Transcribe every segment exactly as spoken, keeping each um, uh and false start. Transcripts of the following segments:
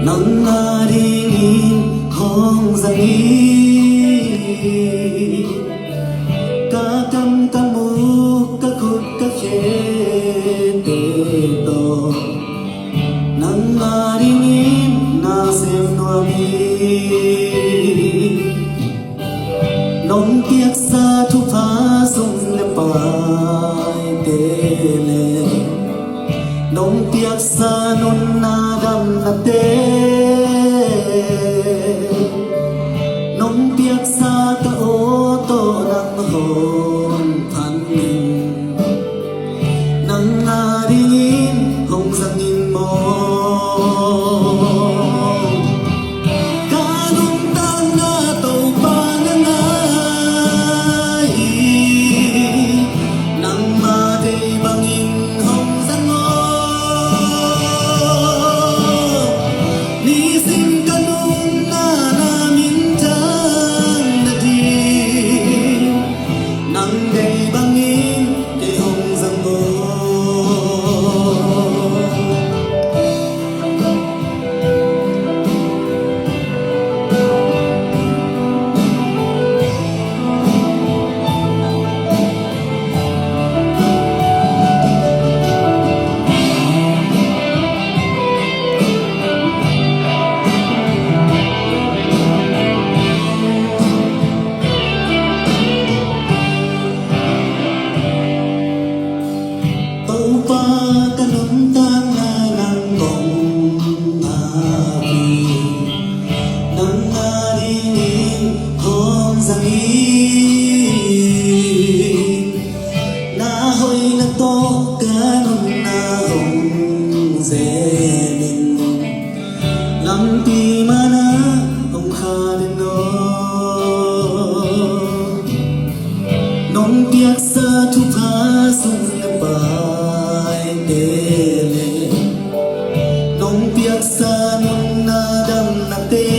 Nang adingin hong zang in, ka kam ka muk ka khut ka khete tawh nang adingin na sem nuam hi. Nong piaksa thupha sum le paite le nong piaksa nunna damnate, nong piaksa ka aw tawh nang hong phan in, nang adingin hong zang in maw. Ka nuntakna Topa nang ahi, nangma deih bangin hong zang aw. Nisim ka nuntakna minthanna ding nang deih bangin kei hong zang aw. Topa, ka nuntakna nang kong ngak hi, nang adingin hong zang in, na hoihna tawh ka nunna hong zem in, lampi manah hong kha den aw. Nong piaksa thupha sum le paite le nong piaksa nunna damnate,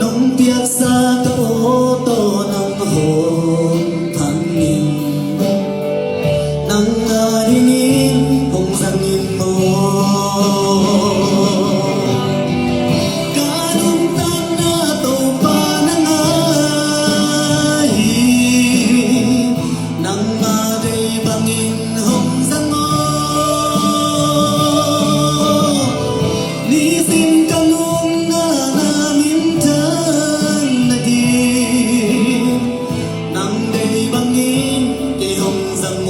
nong piaksa ka aw tawh nang hong phan in, nang adingin hong zang in maw. Ka nuntakna Topa nang ahi, nangma deih bangin hong zang aw. Nisim ka nuntakna minthanna ding nang deih bangin kei hong zang aw.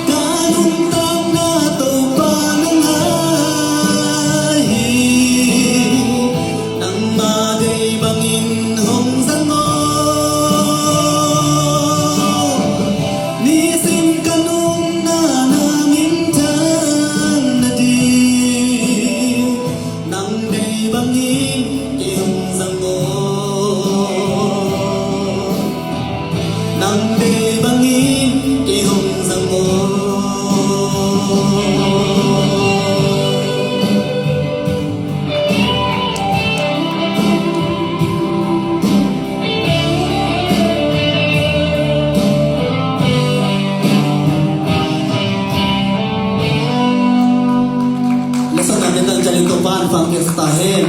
Ka nuntakna Topa nang ahi, nangma deih bangin hong zang aw. Nisim ka nuntakna minthanna ding nang deih bangin kei hong zang aw. Nang deih bangin kei hong zang aw. Lesson a biatan ciangin Topa'n phatpha ta hen.